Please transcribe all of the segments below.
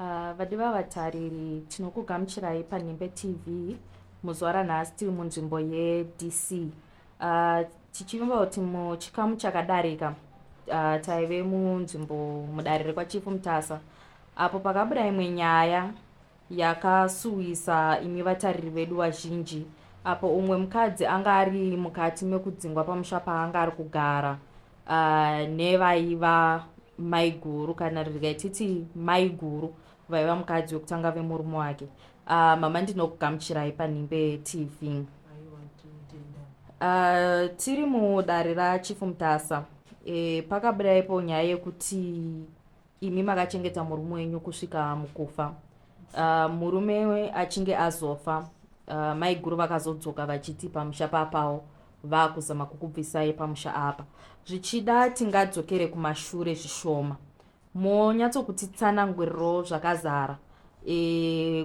Vadiwa vatariri, tinokugamuchirai paNhimbe TV. Muzuva ranhasi tiri munzvimbo yeDC. Tichivimba kuti muchikamu chakadarika taive munzvimbo mudare rekwaChief Mutasa apo pakabuda imwe nyaya yakasuwisa imi vatariri vedu vazhinji apo umwe mukadzi anga ari mukati mekudzingwa pamusha paanga ari kugara nevaiva maiguru, kana regai titi maiguru vaiva mukadzi wekutanga vemurume wake. Mama, ndinokugamuchirai paNhimbe TV. Tiri mudare raChief Mutasa. Pakabuda ipo nyaya yekuti imi makachengeta murume wenyu kusvika mukufa. Murume achinge azofa, maiguru vakazodzoka vachiti pamusha papawo vakuzama kukubvisai pamusha apa. Zvichida tingadzokere kumashure zvishoma, monyatsokutitsanangurirawo zvakazara,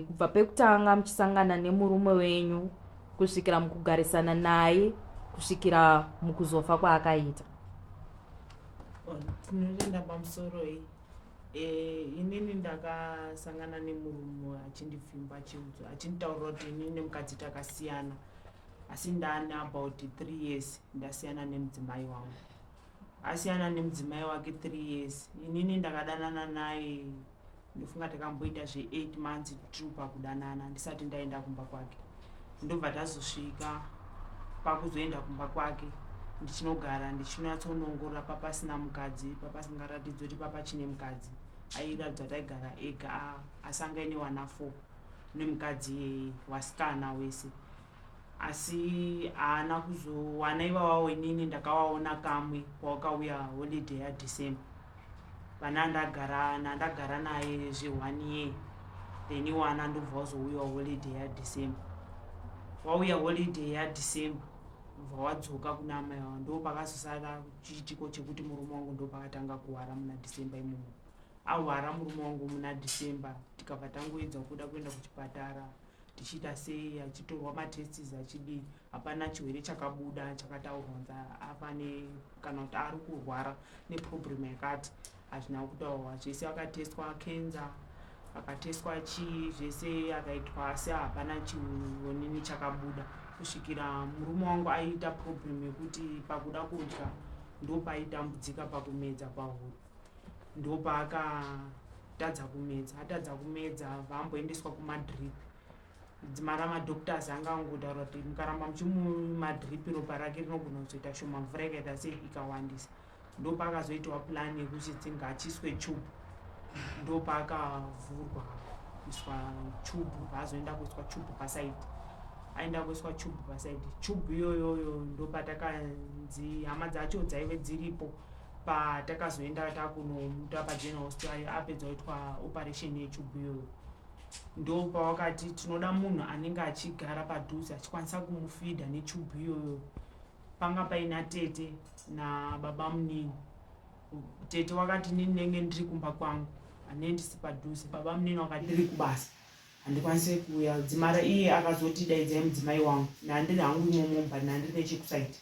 kubva pekutanga muchisangana nemurume wenyu kusvikira mukugarisana naye, kusvikira mukuzofa kwaakaita. Tinotenda pamusoro iyi. Inini ndakasangana nemurume achindipfimba, achiudzwa, achinditaurira kuti inini nemukadzi takasiyana, asi ndane about 3 years ndasiyana nemudzimai wangu. Asiyana nemudzimai wake 3 years, inini ndakadanana naye, ndofunga takamboita zve8 months tiri pakudanana ndisati ndaenda kumba kwake. Ndobva tazosvika pakuzoenda kumba kwake, ndichinogara, ndichinyatsonongorora papasina mukadzi, papasingaratidzi kuti papachine mukadzi. Airatidza kuti aigara ega, asi anga aine wana four nemukadzi wasikana wese, asi haana kuzowana ivavawo. Inini ndakavaona kamwe pawakauya holiday yaDecember. Vana ndagara nandagara naye zve1 year, then wana ndobva wazouyawo holiday yaDecember. Wauya holiday yaDecember, bva wadzoka kuna amai vavo. Ndo pakazosara chiitiko chekuti murume wangu ndo pakatanga kuwara muna December imomo. Awara murume wangu muna December, tikabva tangoedza kuda kuenda kuchipatara, tichiita sei, achitorwa matests, achidii, hapana chirwere chakabuda chakataurwa kunzi afa kana kuti ari kurwara neproblem yakati. Hazvina kutaurwa zvese. Akatestwa cancer, akatestwa chii, zvese akaitwa, asi hapana chionini chakabuda, kusvikira murume wangu aita problem yekuti pakuda kudya ndopaitambudzika pakumedza pahuro, ndopaakatadza kumedza. Atadza kumedza, vamboendeswa kumadrip. Dzimara madoctors anga angotaura kuti mukaramba muchimumadrip, ropa rake rinogona kuzoita shoma, mvura ikaita sei, ikawandisa. Ndopaakazoitwa plan yekuti ngachiiswe tube. Ndopaakavhurwa kuiswa tube, vaazoenda kuiswa tube paside. Aenda kuiswa tube paside, tube iyoyoyo ndopatakanzi hama dzacho dzaive dziripo patakazoenda takunomuta paGeneral Hospital. Apedza kuitwa operation yetube iyoyo, ndopawakati tinoda munhu anenge achigara padhuze, achikwanisa kumufeeda netube iyoyo. Panga paina tete nababa munini. Tete wakati, "Nini ndenge ndiri kumba kwangu, hanee ndisi padhuze." Baba munini wakati, "Ndiri kubasa, handikwanisi kuuya." Dzimara iye akazoti, "Daidzai mudzimai wangu." Nandiri hangu imomo, but nandiri nechekusaidi.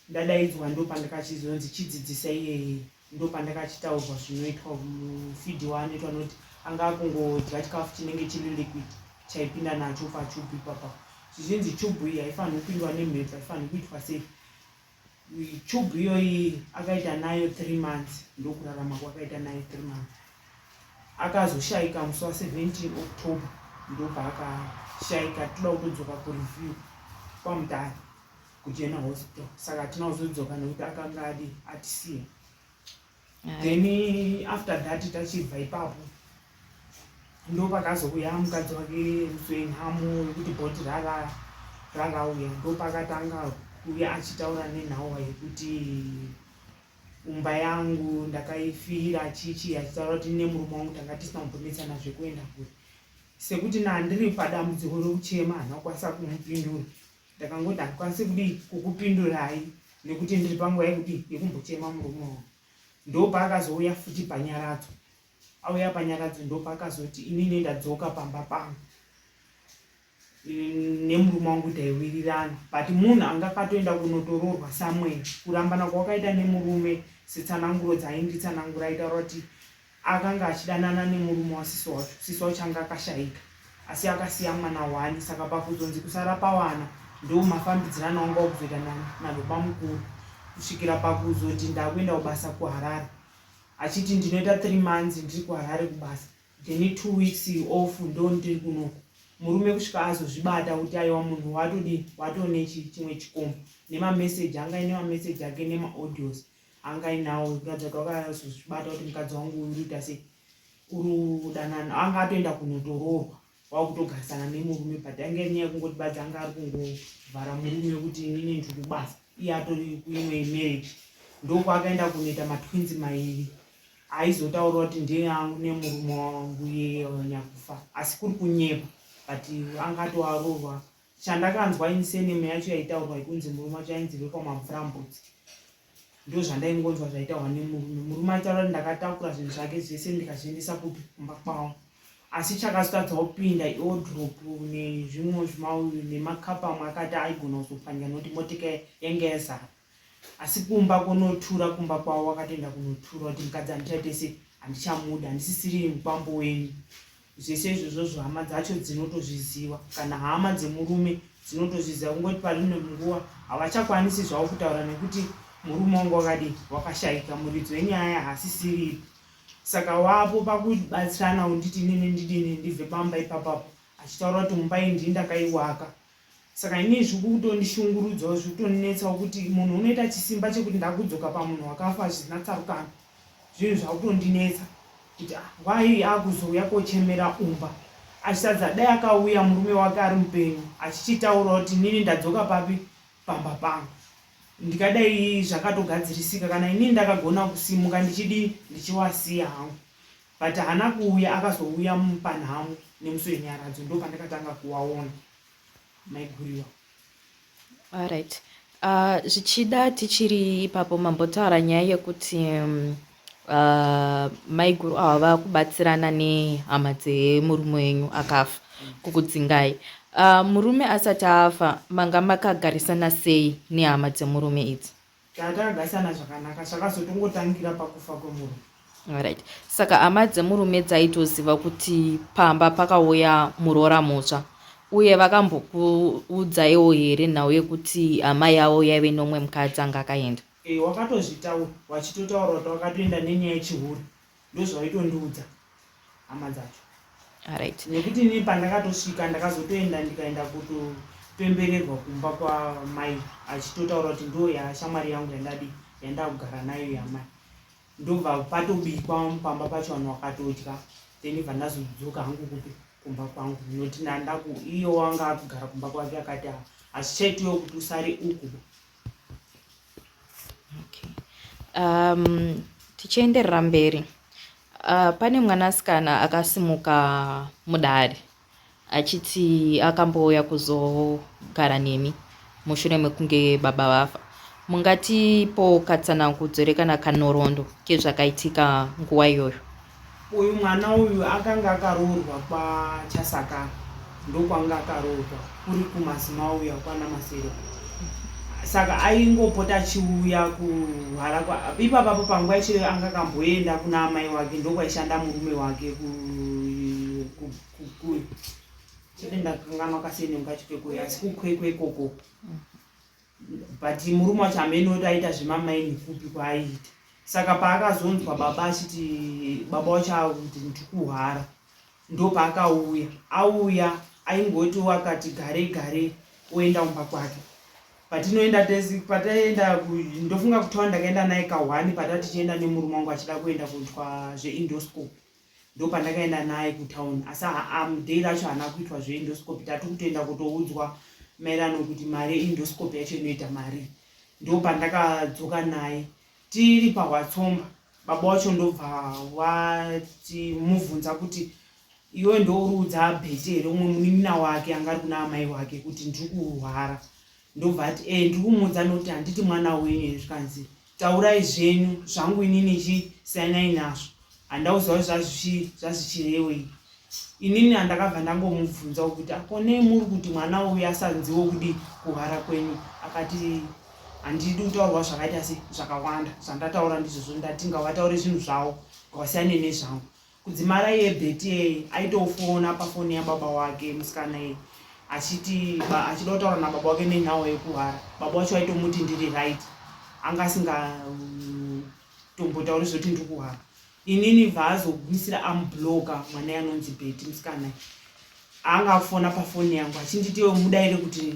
Ndadaidzwa, ndopandakachizonzi chidzidzisa iyeye. Ndopandakachitaurwa zvinoitwa mufeed waanoitwa, noti anga akungodya chikafu chinenge chiri liquid, chaipinda nacho patube ipapa. Zvichinzi tube iyi haifaniri kupindwa nemhepo, haifaniri kuitwa sei. Tube iyoyi akaita nayo 3 months, ndokurarama kwakaita nayo 3 months. Akazoshayika musi wa17 October, ndopaakashayika. Toda kutodzoka kureview kwaMutare kuGeneral Hospital, saka hatina kuzodzoka nekuti akanga adi atisiya. Then after that, tachibva ipapo, ndo pakazouya mukadzi wake musi wenhamo wekuti body rarauya. Ndo pakatanga kuuya achitaura nenhauwa yekuti umba yangu ndakaifira chichi, achitaura kuti nemurume wangu tanga tisina kumbonetsana zvekuenda kure, sekuti nandiri padambudziko rekuchema. Handina kukwanisa kumupindura. Ndakangoti handikwanisi kudii kukupindurai nekuti ndiri panguva yekudii, yekumbochema murume wangu. Ndopaakazouya futi panyaradzo. Auya panyaradzo, ndopaakazoti, "Inini ndadzoka pamba pangu, nemurume wangu taiwirirana." But munhu anga akatoenda kunotororwa somewhere, kurambana kwakaita nemurume, setsananguro dzainditsanangura, aitaura kuti Akanga achidanana nemurume wasisi wacho. Sisi wacho anga akashaika asi akasiya mwana one, saka pakuzonzi kusara pawana ndo mafambidzirano anga okuzoita nababamukuru kusvikira pakuzoti ndakuenda kubasa kuHarare, achiti ndinoita 3 months ndiri kuHarare kubasa, then 2 weeks off ndo ndiri kunoku. Murume kusvika azozvibata kuti aiwa, munhu watodii, watone chimwe chikomba, nemameseji anga aine, mameseji ake nemaaudios anga ainawo kuratidza kuti wakazozvibata kuti mukadzi wangu uri kuita sei, uri kudanana. Anga atoenda kunotoroorwa, wakutogarisana nemurume, but anga iri nyaya yekungoti badzi anga ari kungovhara murume kuti inini ndiri kubasa, iye atori kuimwe marriage. Ndokwaakaenda kunoita matwins mairi aizotaura kuti ndeyangu nemurume wangu iye nyakufa, asi kuri kunyepa, but anga atoarorwa. Chandakanzwa ini, surname yacho yaitaurwa ikunzi murume wacho ainzi vekwamamvurambudzi. Ndo zvandaingonzwa zvaitaurwa nemurume. Murume aitaura kuti ndakatakura zvinhu zvake zvese ndikazviendesa kupi? Kumba kwavo. Asi chakazotadza kupinda iwardrobe nezvimwe nemakapa amwe akati aigona kuzopwanya nokuti motika yainge yazara. Asi kumba kunotura, kumba kwavo wakatoenda kunotura kuti mukadzi handichaite sei, handichamuda, handisisiri mukwambo wenyu. Zvese izvozvozvo hama dzacho dzinotozviziva, kana hama dzemurume dzinotozviziva, kungoti parine nguva havachakwanisi zvavo kutaura nekuti murume wangu wakadii, wakashaika, muridzi wenyaya haasisiripo. Saka wapo pakubatsirana, unditi inini ndidini, ndibve pamba ipapapo, achitaura kuti mumba iyi ndini ndakaiwaka. Saka ini zviri kutondishungurudzawo, zviri kutondinetsawo kuti munhu unoita chisimba chekuti ndakudzoka pamunhu wakafa zvisina tsarukano. Zvinhu zvakutondinetsa kuti ah, wai akuzouya kochemera umba achitadza? Dai akauya murume wake ari mupenyu achichitaura kuti inini ndadzoka papi, pamba pangu, ndikadai zvakatogadzirisika. Kana inini ndakagona kusimuka ndichidii, ndichiwasiya hangu, but haana kuuya. Akazouya panhamo nemusi wenyaradzo, ndo pandakatanga kuwaona maiguriwa. Alright. Zvichida tichiri ipapo, mambotaura nyaya yekuti maiguru ava vakubatsirana nehama dzemurume wenyu akafa kukudzingai. Murume asati afa manga makagarisana sei nehama dzemurume idzi? Kana takagarisana zvakanaka, zvakazotongotangira pakufa kwemurume. Alright. Saka hama dzemurume dzaitoziva kuti pamba pakauya muroora mutsva, uye vakambokuudzaiwo here nhau yekuti hama yavo yaive nomwe mukadzi anga akaenda? E, wakatozvitaura, wachitotaura kuti wakatoenda nenyaya yechihure. Ndozvaitondiudza hama dzacho. Alright. Nekuti ini pandakatosvika ndakazotoenda, ndikaenda kutopembererwa kumba kwamai, achitotaura kuti ndo yashamwari yangu yandadi yandakugara nayo yamai. Ndobva patobikwa pamba pacho, vanhu vakatodya, then bva ndazodzoka hangu kupi, kumba kwangu, nokuti ndandaku iye wanga akugara kumba kwake, akati hazvichaitiwo kuti usare uku. Okay. Tichienderera mberi, pane mwanasikana akasimuka mudare achiti akambouya kuzogara nemi mushure mekunge baba vafa. Mungatipo katsanangudzo here kana kanhoroondo kezvakaitika nguva iyoyo? Uyu mwana uyu akanga akaroorwa kwaChasakara, ndokwanga akaroorwa kuri kuMazimauya kwana Masero. Saka aingopota achiuya kuhara ipapapo. Panguva ichiyo anga akamboenda kuna amai wake, ndokwaishanda murume wake chete ndakanganwa kasurname kacho kekuya, asi kuKwekwe ikoko. But murume wacho hamene kuti aita zvemamaini kupi kwaaiita. Saka paakazonzwa baba achiti, baba wacho akuti ndikuhwara, ndo paakauya. Auya aingoti akati gare gare oenda kumba kwake. Patinoenda tese, pataienda, ndofunga kutaura ndakaenda naye kahwani pata tichienda nemurume wangu achida kuenda kuitwa zveendoscope, ndo pandakaenda naye kutauni. Asi day racho haana kuitwa zveendoscopy, tati kutoenda kutoudzwa maererano kuti mari yeendoscopy yacho inoita mari. Ndo pandakadzoka naye tiri paHwatsomba. Baba wacho ndobva watimubvunza kuti iwe ndouriudza Bheti here, umwe munin'ina wake anga ari kuna amai wake, kuti ndiri kurwara. Ndobva ati e, ndiri kumuudza nokuti handiti mwana wenyu here? Zvikanzi taurai zvenyu, zvangu inini chi siyanai nazvo, handauziva zvazvichirewei. Inini handakabva ndangomubvunza kuti akonei muri kuti mwana uyu asanziwo kudi kuhwara kwenyu. Akati handidi kutaurwa zvakaita se zvakawanda, zvandataura ndizvozvo, ndati ngavataure zvinhu zvavo. Wasiyane nezvangu. Kudzimara iye Betty iyeye aitofona pafoni yababa wake musikana iye achiti achida kutaura nababa wake nenhau yekuhara. Baba wacho aitomuti ndiri right. Anga asingatombotauri zvekuti ndiri kuhara. Inini bvaazogumisira amubloka mwana iye anonzi Betty musikana iye. Anga afona pafoni yangu achinditi iwe mudaire kuti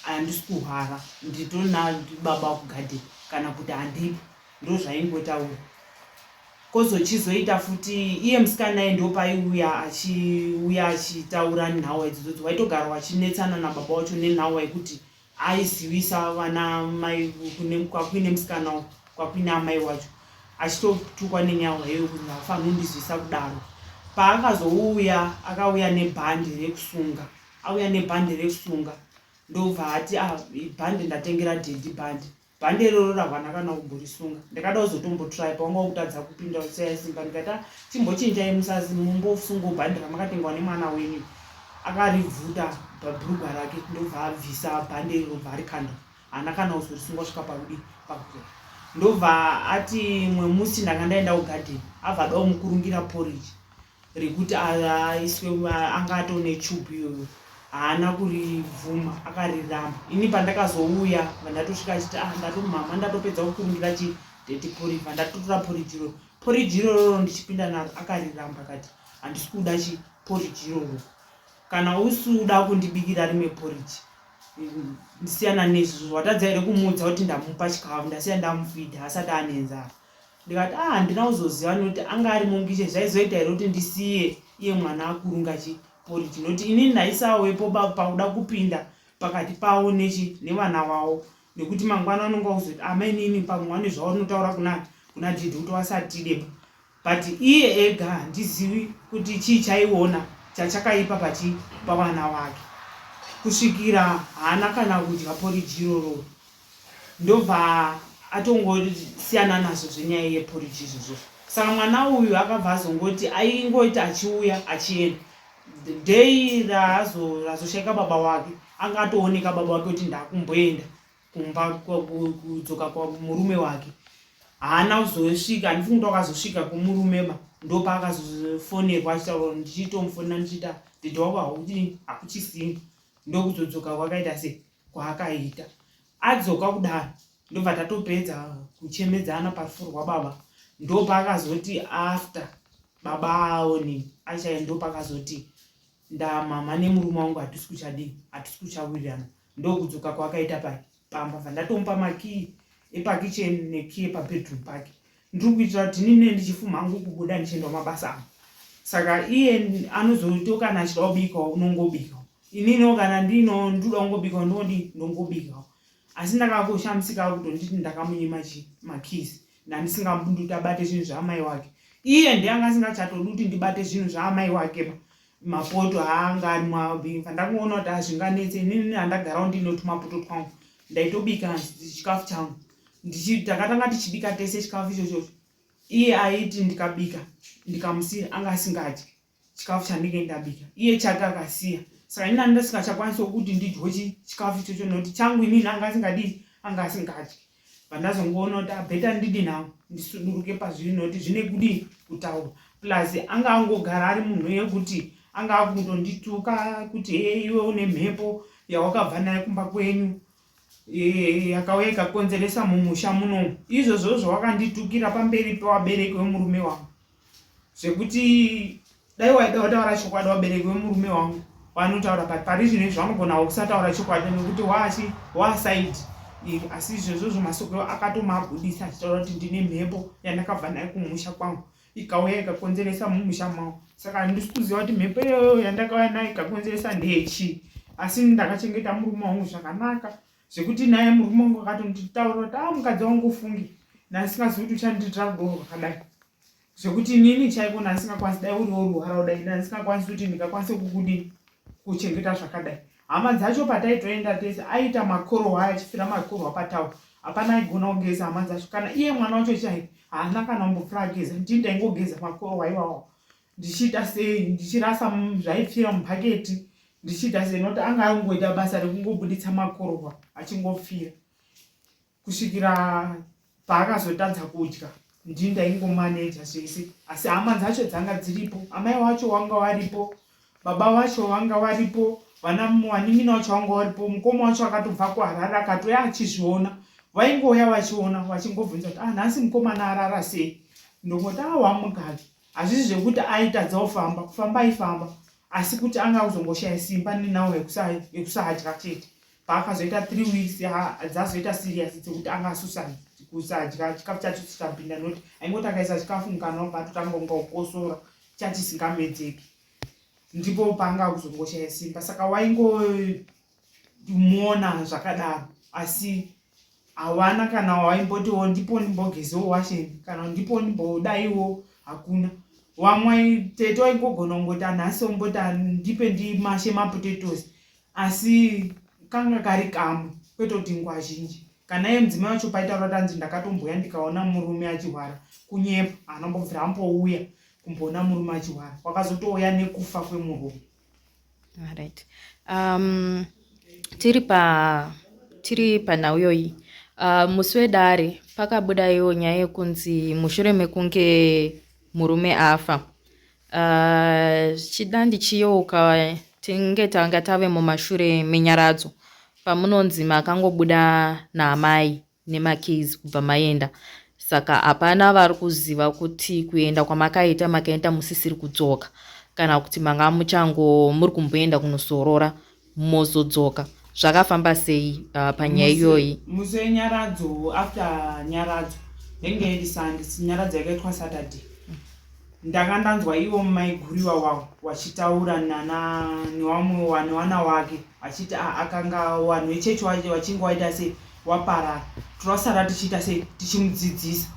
handisi kuhwara nditori nababa kugadheni kana kuti handipo ndozvaingotaura kozochizoita futi iye musikana iye ndopaiuya achiuya achitaura nhawa idzodzo waitogara wachinetsana nababa wacho nenhawa yekuti aizivisa vana mai kwakuine musikana kwakuine amai wacho achitotukwa nenyawa iyoyo kuti haufaniri kundizivisa kudaro paakazouya akauya nebhandi rekusunga auya nebhandi rekusunga ndobva ati ah, bhandi ndatengera dhedhi bhandi Bhande iroro ravana kana kumborisunga. Ndakada kuzotombotry pawanga wakutadza kupinda usaya simba ndikati ah, chimbochinjai musazi mumbosungawo bhande ramakatengwa nemwana wenyu. Akaribvuta bhurugwa rake ndobva abvisa bhande iroro bva arikanda. Haana kana kuzorisunga kusvika pakudii pakupera. Ndobva ati mumwe musi ndanga ndaenda kugadheni abva ada kumukurungira porridge. Rekuti aiswe anga atone tube iyoyo haana kuribvuma akariramba ini pandakazouya ndatosvika achiti ah ndato mama ndatopedza kukurungira chi deti porridge ndatotora porridge iroro porridge iroro ndichipinda naro akariramba akati handisi kuda chi porridge iroro kana usuda kundibikira rimwe porridge siyana nezvizvo watadza here kumuudza kuti ndamupa chikafu ndasiya ndamufidha asati ane nzara Ndikati ah handina kuzoziva nekuti anga ari mukitchen zvaizoita here kuti ndisiye iye mwana akurunga chi porridge nekuti inini ndaisawepo pakuda kupinda pakati pavo nechi nevana vavo nekuti mangwana vanonga kuzoti amainini pamwe vane zvavanotaura kuna kuna didi kuti vasatide but iye ega handizivi kuti chii chaiona chachakaipa pachi pavana vake kusvikira haana kana kudya porridge iroro Ndobva atongosiyana nazvo zvenyaya yeporridge izvozvo. Saka mwana uyu akabva azongoti aingoita achiuya achienda. Day razoshaika baba wake anga atooneka baba wake kuti ndakumboenda kumba kudzoka kumurume wake. Haana kuzosvika handifungi kuti wakazosvika kumurume ba ndopaakazofonerwa achitaura ndichitomufonera ndichita dhedhi wako hakuchini hakuchisina ndokuzodzoka kwakaita sei kwaakaita adzoka kudaro ndobva tatopedza kuchemedzana parufu rwababa ndopaakazoti after baba aoni achaya ndopakazoti ndamama nemurume wangu hatisi kuchadii hatisi kuchawirirana ndokudzoka kwaakaita pai pamba bva ndatomupa makii epakitchen nekii epabedroom pake ndiri kuitira kuti nini ndichifuma hangu kubuda ndichienda mabasa angu saka iye anozoto kana achida kubikawo unongobikawo ininiwo kana ndino ndinoda kungobikawo ndinodii ndongobikawo asi ndakakoshamisika kutonditi ndakamunyima chi makeys ndandisingambundi kuti abate zvinhu zvaamai wake iye ndiye anga asingachatodi kuti ndibate zvinhu zvaamai wake ba mapoto haanga ari mabimfa ndakuona kuti hazvinganetse inini handagarawo ndine tumapoto twangu ndaitobika chikafu changu takatanga tichibika tese chikafu ichocho iye aiti ndikabika ndikamusira anga asingadyi chikafu chandinge ndabika iye chake akasiya saka ini anga ndisingachakwanisi kuti ndidye chikafu ichocho nokuti changu inini anga asingadii anga asingadyi vandazongoona kuti abheta ah, ndidi nhau ndisuduruke pazviri nokuti zvine kudii kutaura plus anga angogara ari munhu yekuti anga akundondituka kuti e iwe une mhepo yawakabva nayo kumba kwenyu yakauya ikakonzeresa mumusha munomu izvozvo zvawakanditukira pamberi pewabereki wemurume wangu zvekuti dai waida kutaura chokwadi vabereki vemurume wangu vanotaura but pari zvino izvi vanogonawo kusataura chokwadi nekuti waachi waasaidi iri asi izvozvozvo masoko akatomabudisa achitaura kuti ndine mhepo yandakabva nayo kumusha kwangu ikauya ikakonzeresa mumusha mavo saka handisi kuziva kuti mhepo iyoyo yandakauya nayo ikakonzeresa ndeyechii asi ndakachengeta murume wangu zvakanaka zvekuti naye murume wangu akatonditaurira kuti a ah, mukadzi wangu ufunge ndandisingazii kuti uchandiitira rudo rwakadai zvekuti inini chaiko ndandisingakwanisi dai uriwo ruhara kudai ndandisingakwanisi kuti ndingakwanise kukudii kuchengeta zvakadai hama dzacho pataitoenda tese aiita makorwa aya achifira makorwa patawa hapana aigona kugeza hama dzacho kana iye mwana wacho chai haana kana kumbofira ageza ndii ndaingogeza makorwa iwawo ndichiita sei ndichirasa zvaipfira mubhaketi ndichiita sei nokuti anga angoita basa rekungobuditsa makorwa achingopfira kusvikira paakazotadza kudya Ndini ndaingomaneja zvese asi hama dzacho dzanga dziripo. Amai wacho wanga waripo, baba wacho wanga waripo, vana vanin'ina wacho wanga waripo, mukoma wacho akatobva kuHarare akatouya achizviona. Vaingouya vachiona vachingobvunza kuti ah nhasi mukomana arara sei? Ndongoti ah wamugabe. Hazvisi zvekuti aitadza kufamba, kufamba aifamba asi kuti anga akuzongoshaya simba nenhau yekusadya chete. Paakazoita 3 weeks dzazoita serious dzekuti anga asusa kusadya chikafu chacho chichapinda noti aingoti akaisa chikafu mukanwa obva atotanga kunga kukosora chachisingamedzeki. Ndipo paanga akuzongoshaya simba saka waingomuona zvakadaro asi hawana kana waimbotiwo ndipo ndimbogezewo washeni kana ndipo ndimbodaiwo hakuna wamwe tete waingogona kungoti anhasi omboti ndipe ndimashe mapotatoes asi kanga kari kamwe kwete kuti nguva zhinji kana iye mudzimai wacho paitaura kuti anzi ndakatombouya ndikaona murume achihwara kunyepa haana kumbobvira ambouya kumboona murume achihwara wakazotouya nekufa kwemurume. Alright. Tiri pa tiri panhau iyoyi musi wedare pakabuda iyo nyaya yekunzi mushure mekunge murume afa zvichida ndichiyeuka tinge tanga tave mumashure menyaradzo pamunonzi makangobuda naamai nemakeys kubva maenda saka hapana vari kuziva kuti kuenda kwamakaita makaenda musisiri kudzoka kana kuti manga muchango muri kumboenda kunosorora mozodzoka zvakafamba sei panyaya iyoyi? Musi wenyaradzo after nyaradzo ndenge iri Sunday nyaradzo yakaitwa Saturday ndanga ndanzwa ivo maiguru iwawawo wachitaura nana newamwe newana wake achiti akanga vanhu vechechi wachinge waita sei waparara twasara tichiita sei tichimudzidzisa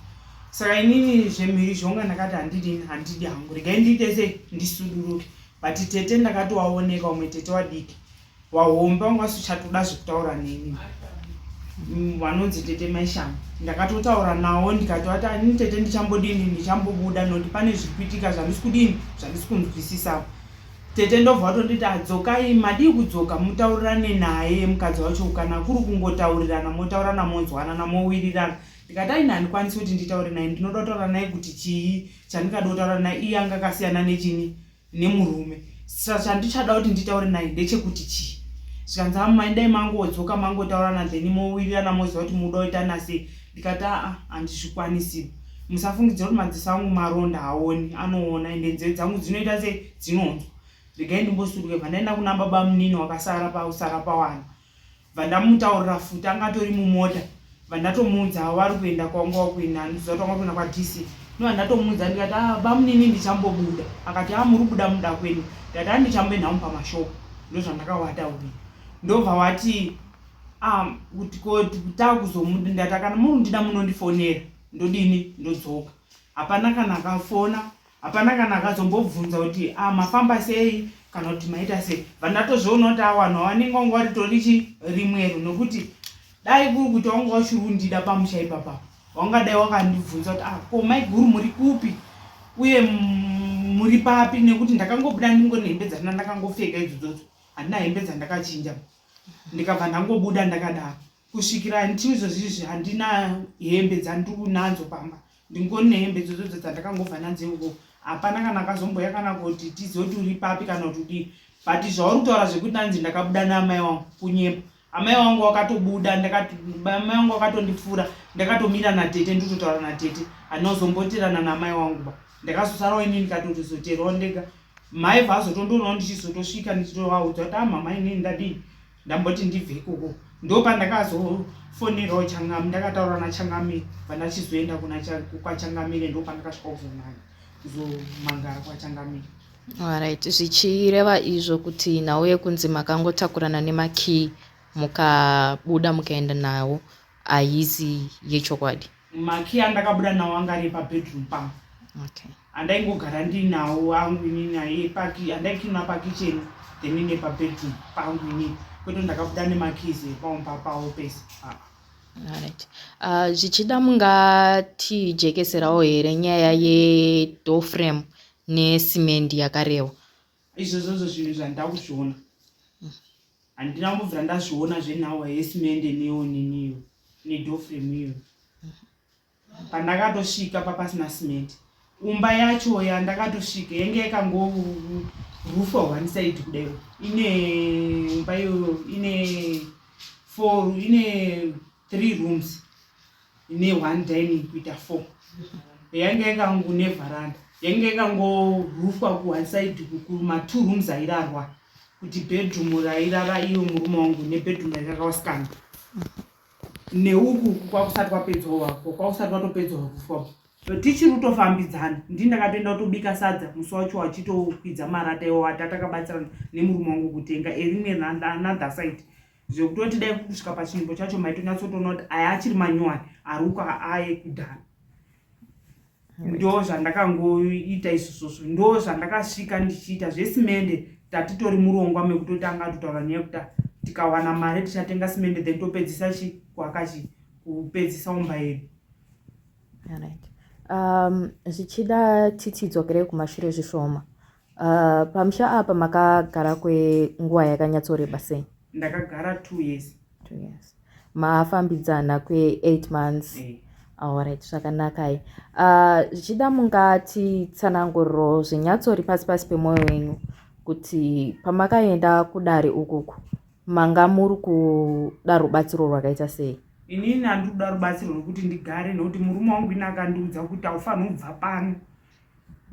saka inini zvemhirizhonga ndakati handidini handidi hangu regai ndiite sei ndisuduruke but tete ndakati waoneka umwe tete wadiki wahombe wanga wasichatoda zvekutaura neni vanonzi tete maishama ndakatotaura nawo ndikati vati ini tete ndichambodini ndichambobuda nokuti pane zviri kuitika zvandisi kudini zvandisi kunzwisisa Tete ndobva vatonditi adzokai madii kudzoka mutaurirane naye mukadzi wacho kana kuri kungotaurirana motaurana monzwanana mowirirana ndikati aini handikwanisi kuti nditaure naye ndinoda kutaura naye kuti chii chandingada kutaura naye iye anga akasiyana nechini nemurume sa chandichada kuti nditaure naye ndechekuti chii zvikanzi amai dai mangodzoka mangotaurana then mowirirana moziva kuti muda kuitana sei ndikati aa handizvikwanisi musafungidzira kuti madziso angu maronda haoni anoona ende nzeve dzangu dzinoita sei dzinonzwa regai ndimbosuruke bva ndaenda kuna baba munini wakasara pausara pawana bva ndamutaurira futi anga atori mumota bva ndatomuudza wari kuenda kwanga wakuenda handiziva kuti wanga kuenda kwadc ndobva ndatomuudza ndikati ah bamunini ndichambobuda akati ah muri kubuda muda kwenu ndikati ah ndichamboenda hangu pamashopu ndozvandakawataurira ndobva wati ah kuti ko takuzomuda ndati kana muri kundida munondifonera ndodini ndodzoka hapana kana akafona Hapana kana akazombobvunza kuti ah, mafamba sei kana kuti maita sei. Vandatozviona kuti awa vanhu vanenge vanga varitori chi rimwero nokuti dai kuri kuti wanga uchiri kundida pamusha ipapa wangadai wakandibvunza kuti ah, ko maiguru muri kupi uye muri papi nekuti ndakangobuda ndingori nehembe dzandina ndakangopfeka idzodzodzo handina hembe dzandakachinja ndikabva ndangobuda ndakadaro kusvikira until izvozvi izvi handina hembe dzandinadzo pamba ndingori nehembe idzodzo dzandakangobva nadzo ikoko hapana kana akazomboya kana kuti tizive kuti uri papi kana kuti udii but zvauri kutaura zvekuti nanzi ndakabuda naamai wangu kunyepa amai wangu wakatobuda amai wangu wakatondipfuura ndakatomira natete nditotaura natete handina kuzomboterana naamai wangu ba ndakazosarawo inini ndikatotozoterawo ndega mai vazotondoonawo ndichizotosvika ndichitovaudza kuti amama ah, inini ndadii ndamboti ndibve ikoko ndopandakazofonerawo changamire ndakataura nachangamire pandachizoenda kuna kwachangamire ndopandakasvika kuzonanga kuzomangara kwachangamire Alright, zvichireva izvo kuti nhau yekunzi makangotakurana nemakey mukabuda mukaenda nawo haisi yechokwadi. Makey andakabuda nawo anga ari pabedroom pangu. Okay. Andaingogara ndinawo angu inini aipaki andaikinwa pakitchen then nepabedroom pangu inini kwete ndakabuda nemakeys epamba pawo pese. Ah. Alright. Zvichida mungatijekeserawo here nyaya yedoor frame nesimendi yakarehwa? Izvozvozvo zvinhu zvandakuzviona. Handina kumbobvira ndazviona zvenhau yesimende neyoniniyo nedoor frame iyoyo. Pandakatosvika papasina simende. Umba yacho yandakatosvika yange yakangorufwa one side kudai. Ine umba iyoyo ine four, ine three rooms ine one dining kuita four. Yange yakango nevaranda yange yakangorufwa kuone side kuma two rooms airarwa, kuti bedroom rairara iyo murume wangu nebedroom rairara vasikana, neuku kwakusati kwapedzwa wako, kwakusati kwatopedzwa rufwa. Tichiri kutofambidzana, ndini ndakatoenda kutobika sadza musi wacho, wachitokwidza marata iwo atatakabatsirana nemurume wangu kutenga erimwe another side, zvekutoti dai kusvika pachinzvimbo chacho maitonyatsotoona kuti aya achiri manyowani, ari uko aekudhara. Ndo zvandakangoita izvozvozvo, ndo zvandakasvika ndichiita zvesimende. Tatitori murongwa mekutotanga totaura nyaya yekuti tikawana mari tichatenga simende, then topedzisa chi kuaka chi kupedzisa umba yedu. Alright. Zvichida titidzokerei kumashure zvishoma. Pamusha apa makagara kwenguva yakanyatsoreba sei? Ndakagara 2 years. 2 years, mafambidzana kwe8 months. Eh. Alright, zvakanakai. Zvichida mungatitsananguriro zvinyatsori pasi pasi pemwoyo wenyu kuti pamakaenda kudare ukuku manga muri kuda rubatsiro rwakaita sei? Inini handiri kuda rubatsiro rwekuti ndigare, nekuti murume wangu ini akandiudza kuti haufaniri kubva pano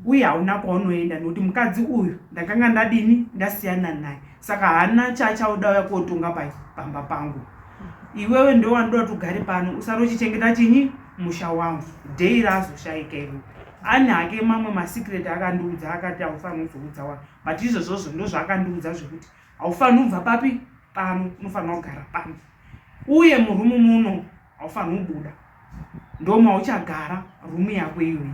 uye hauna kwaunoenda, nekuti mukadzi uyu ndakanga ndadini, ndasiyana naye, saka haana chaachauda uya kotonga pai pamba pangu. Iwewe ndo wandoda kuti ugare pano, usare uchichengeta chinyi musha wangu dhei raazoshaika iwe. Ane hake mamwe masecret akandiudza, akati haufaniri kuzoudza wanhu, but izvozvozvo ndo zvaakandiudza zvekuti haufaniri kubva papi pano, unofanira kugara pano, uye murumu muno haufaniri kubuda, ndo mauchagara, rumu yako iyoyi,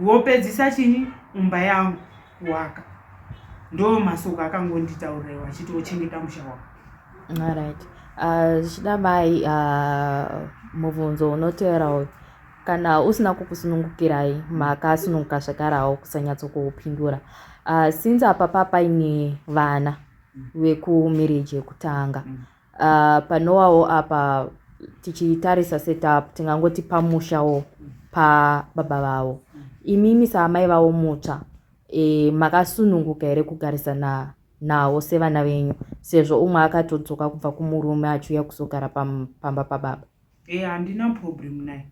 wopedzisa chinyi umba yangu kuwaka. Ndo masoko akangonditaurira achiti wochengeta musha wako. Alright. Zvichida mai, mubvunzo unoteera uyu, kana usina kukusunungukirai, makasununguka zvakarawo kusanyatsokuupindura. Since apa papaine vana vekumarriage yekutanga, panowawo apa tichitarisa setup, tingangoti pamushawo pababa vavo, imimi saamai vavo mutsva, makasununguka here kugarisana nawo sevana venyu, sezvo umwe akatodzoka kubva kumurume achiuya kuzogara pamba pababa? E, handina problem naye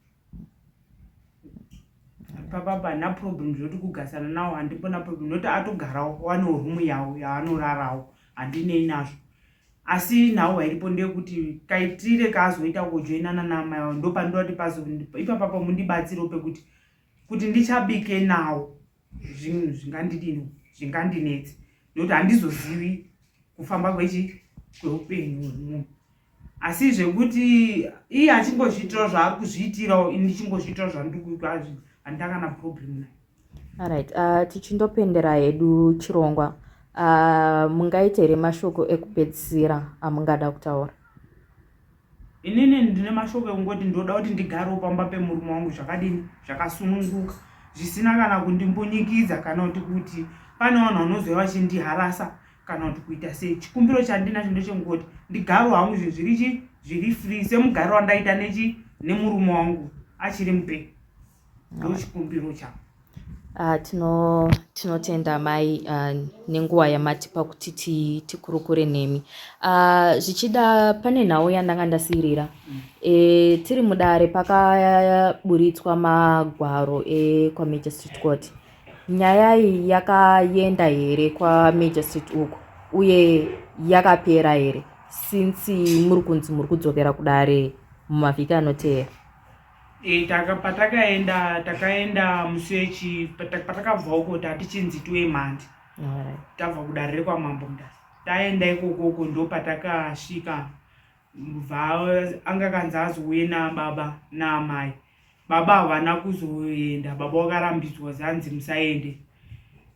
pababa, handina problem zvekuti kugarisana nawo handipona problem, nokuti atogarawo wanewo rumu yawo yaanorarawo, handinei nazvo. Asi nhau iripo ndeyekuti kaitire kaazoita kujoinana naamai vavo, ndo pandoda kuti pazo ipapapo mundibatsirewo pekuti kuti ndichabike nawo zvinhu zvingandidini, zvingandinetsi, nokuti handizozivi kufamba kwechi kweupenyu hwemunhu. Asi zvekuti iye achingozviitirawo zvaari kuzviitirawo, ini ndichingozviitirawo zvandiri, handina kana problem naye. Alright, tichindopendera hedu chirongwa, mungaita here mashoko ekupedzisira amungada kutaura? Inini ndine mashoko ekungoti ndoda kuti ndigarewo pamba pemurume wangu zvakadini, zvakasununguka, zvisina kana kundimbunyikidza, kana kuti pane vanhu vanozouya vachindiharasa kana kuti kuita sei. Chikumbiro chandinacho ndechekungoti ndigarewo hangu zvinhu zviri chi zviri free, semugariro wandaita nechi nemurume wangu achiri mupenyu. Ndo chikumbiro changu. Tinotenda mai nenguva yamatipa kuti tikurukure nemi. Zvichida pane nhau yandanga ndasiyirira. Tiri mudare pakaburitswa magwaro ekwamagistrate court. Nyaya iyi yakaenda here kwamagistrate uku, uye yakapera here, since muri kunzi muri kudzokera kudare mumavhiki anoteera? E, patakaenda takaenda musi wechi patakabva uko tatichinzi tiwe mhandi. Tabva kudare rekwamambo Mutasa, taenda ikokoko, ndo patakasvika bva anga kanzi azouye nababa naamai. Baba havana kuzoenda, baba wakarambidzwa, zanzi musaende.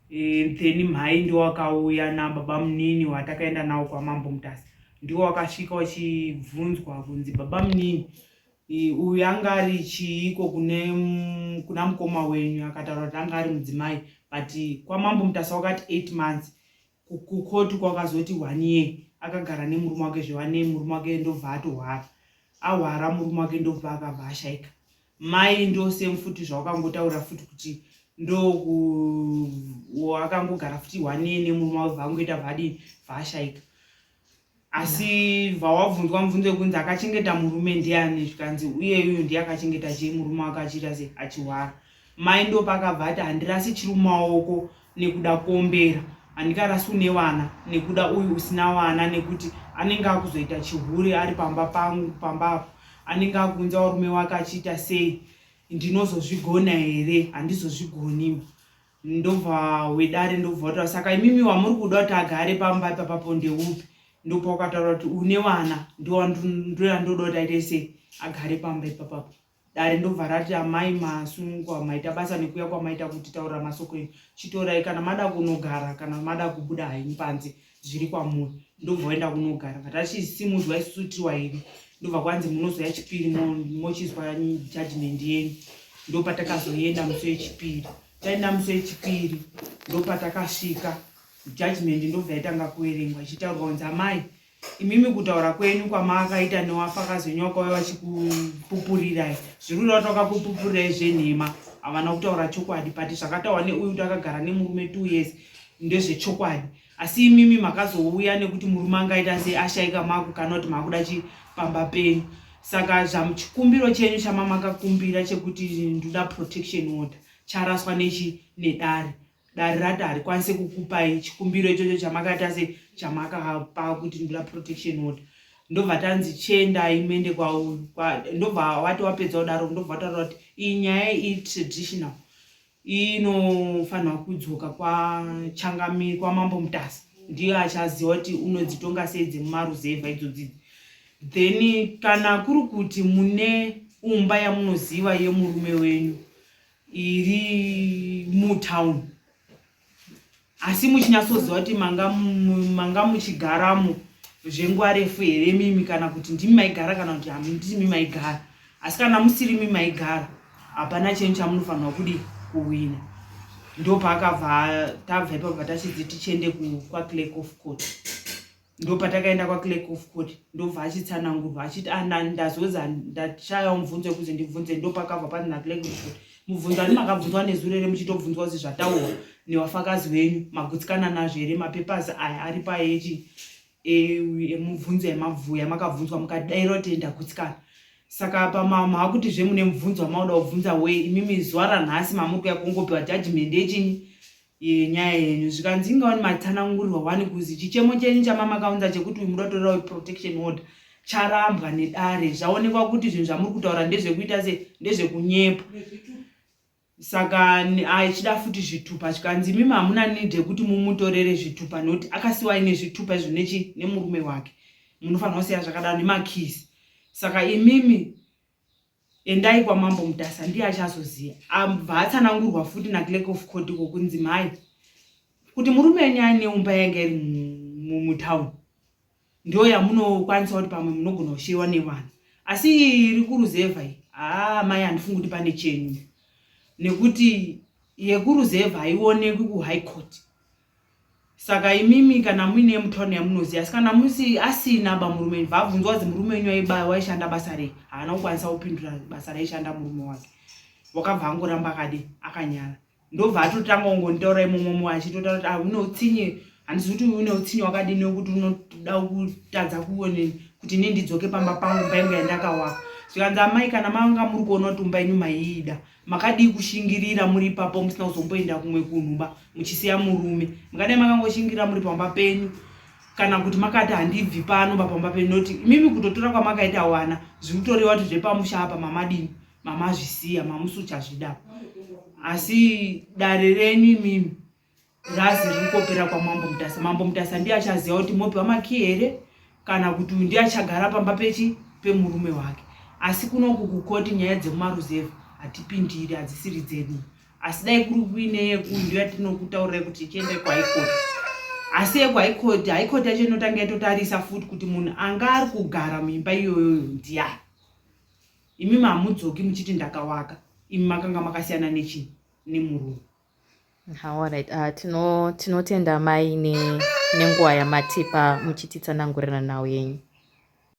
E, then mhai ndo wakauya nababa munini watakaenda nawo kwamambo Mutasa, ndiwo wakasvika wachibvunzwa kunzi baba munini uyu anga ari chiiko kuna mukoma wenyu. Akataura kuti anga ari mudzimai, but kwamambo Mutasa wakati 8 months, kukoti kwakazoti one year akagara nemurume wake zveva nemurume wake, ndobva atohwara, ahwara murume wake, ndobva akabva ashaika. Mai ndo same futi zvawakangotaura futi kuti ndokuwakangogara futi one year nemurume wavo vangoita vadii vashaika. Asi vawabvunzwa mubvunzo wekunzi akachengeta murume ndiani, zvikanzi uye uyu ndiye akachengeta chii murume wake achiita se achihwara. Mai ndopakabva ati handirasi chiri mumaoko nekuda kuombera, handikarasi une vana nekuda uyu usina vana, nekuti anenge akuzoita chihure ari pamba pangu pamba apo anenge akuunza varume wake achiita sei, ndinozozvigona here? Handizozvigoni. Ndobva wedare ndobva wataura saka imimi wamuri kuda kuti agare pamba ipapapo ndeupi? Ndopawakataura kuti une vana ndoyandoda kuti aite sei agare pamba ipapapo. Dare ndobva rati amai masunungwa maita basa nekuya kwamaita kutitaurira masoko enyu, chitorai kana mada kunogara kana mada kubuda henyu panze zviri kwamuri. Ndobva waenda kunogara vatachisimudzwa isusu tiri wairi, ndobva kwanzi munozoya chipiri mochizwa judgment yenyu. Ndopatakazoenda musi wechipiri, taenda musi wechipiri ndopatakasvika judgment ndobva yatanga kuverengwa ichitaurwa kunzi amai imimi kutaura kwenyu kwamakaita newafakazi wenyu wakauya vachikupupurirai zviri kureva kuti vakakupupurirai zvenhema, havana kutaura chokwadi, but zvakataurwa neuyu kuti akagara nemurume 2 years ndezvechokwadi. Asi imimi makazouya nekuti murume angaita sei ashaika makukana kuti makuda chipamba penyu. Saka chikumbiro chenyu chamamakakumbira chekuti ndoda protection order charaswa nechi nedare. Dare rati harikwanise kukupai chikumbiro ichocho chamakaita se chamakapa kuti ndoda protection order. Ndobva tanzi chiendai muende kwa, ndobva wati wapedza kudaro ndobva wataura kuti iyi nyaya iyi traditional inofanirwa kudzoka kwachangamire kwamambo Mutasa, ndiye achaziva kuti unodzitonga sei dzemumaruzevha idzodzidzi. Then kana kuri kuti mune umba yamunoziva yemurume wenyu iri mutown asi muchinyatsoziva kuti manga muchigaramo zvenguva refu here mimi, kana kuti ndimi maigara kana kuti handimi maigara, asi kana musiri mi maigara hapana chenyu chamunofanirwa kudi kuwina. Ndopaakabva tabva ipapo tachidzi tichiende kwaclerk of court. Ndopatakaenda kwaclerk of court ndobva achitsanangurwa achiti ndazoza ndashaya mubvunzo wekuzi ndibvunze. Ndopakabva panzi naclerk of court mubvunzo ani makabvunzwa nezuro here muchitobvunzwa kuzi zvataurwa newafakazi wenyu magutsikana nazvo here, mapepers aya ari paechi emubvunzo yamakabvunzwa mukadaira kuti ndagutsikana. Saka apa maakutizve mune mubvunzo wamauda kubvunza wei imimi zuva ranhasi mamuri kuya kungopiwa judgment yechinyi yenyaya yenyu. Zvikanzi ingawani matsanangurirwa wani kuzi chichemo chenyu chamamakaunza chekuti uyu muda kutorera protection order charambwa nedare, zvaonekwa kuti zvinhu zvamuri kutaura ndezvekuita se ndezvekunyepa. Saka achida futi zvitupa, zvikanzi imimi hamuna need yekuti mumutorere zvitupa nekuti akasiwa aine zvitupa izvo nechi nemurume wake, munofanirwa kusiya zvakadaro nemakisi. Saka imimi endai kwamambo Mutasa ndiye achazoziva. Abva atsanangurwa futi naclerk of court iko kunzi mhai kuti murume wenyu aine umba yanga iri mutown ndo yamunokwanisa kuti pamwe munogona kushewa nevana, asi iri kuruzevha iyi haa mai handifungi kuti pane chenyu nekuti yekuruzevha haionekwi kuhigh court. Saka imimi kana muine mutown yamunoziva, asi kana musi asina ba murume wenyu abvunzwa kuti murume wenyu waishanda basa rei, haana kukwanisa kupindura basa raishanda murume wake, wakabva angoramba akadi akanyara. Ndobva atotanga kungonditaura imomomo achitotaura kuti une utsinye, handizi kuti une utsinye wakadini wekuti unoda kutadza kuone kuti ini ndidzoke pamba pangu umba yangu yandakawaka. Zvikanzi amai kana manga muri kuona kuti umba yenyu maiida makadii kushingirira muri ipapo musina kuzomboenda kumwe kunhuba muchisiya murume, mukadai makangoshingirira muri pamba penyu, kana kuti makati handibvi pano pamba penyu, noti imimi kutotora kwamakaita wana zviri kutorewa kuti zvepamusha apa mamadini mamazvisiya mamusi uchazvida. Asi dare renyu imimi razi riri kopera kwamambo Mutasa, mambo Mutasa ndiye achaziva kuti mopiwa makii here kana kuti uyu ndiye achagara pamba pechi pemurume wake. Asi kunoku kukoti nyaya dzemumaruzevha hatipindiri, hadzisiri dzedu. Asi dai kuri kuine yeku ndiyo yatinokutaurirai kuti chiendai kuhigh court. Asi yekuhigh court, high court yacho inotanga yatotarisa futi kuti munhu anga ari kugara muimba iyoyoyo ndiani. Imimi hamudzoki muchiti ndakawaka, imi makanga makasiyana nechii nemurume. Alright, tinotenda mai nenguva yamatipa muchititsanangurira nhau yenyu.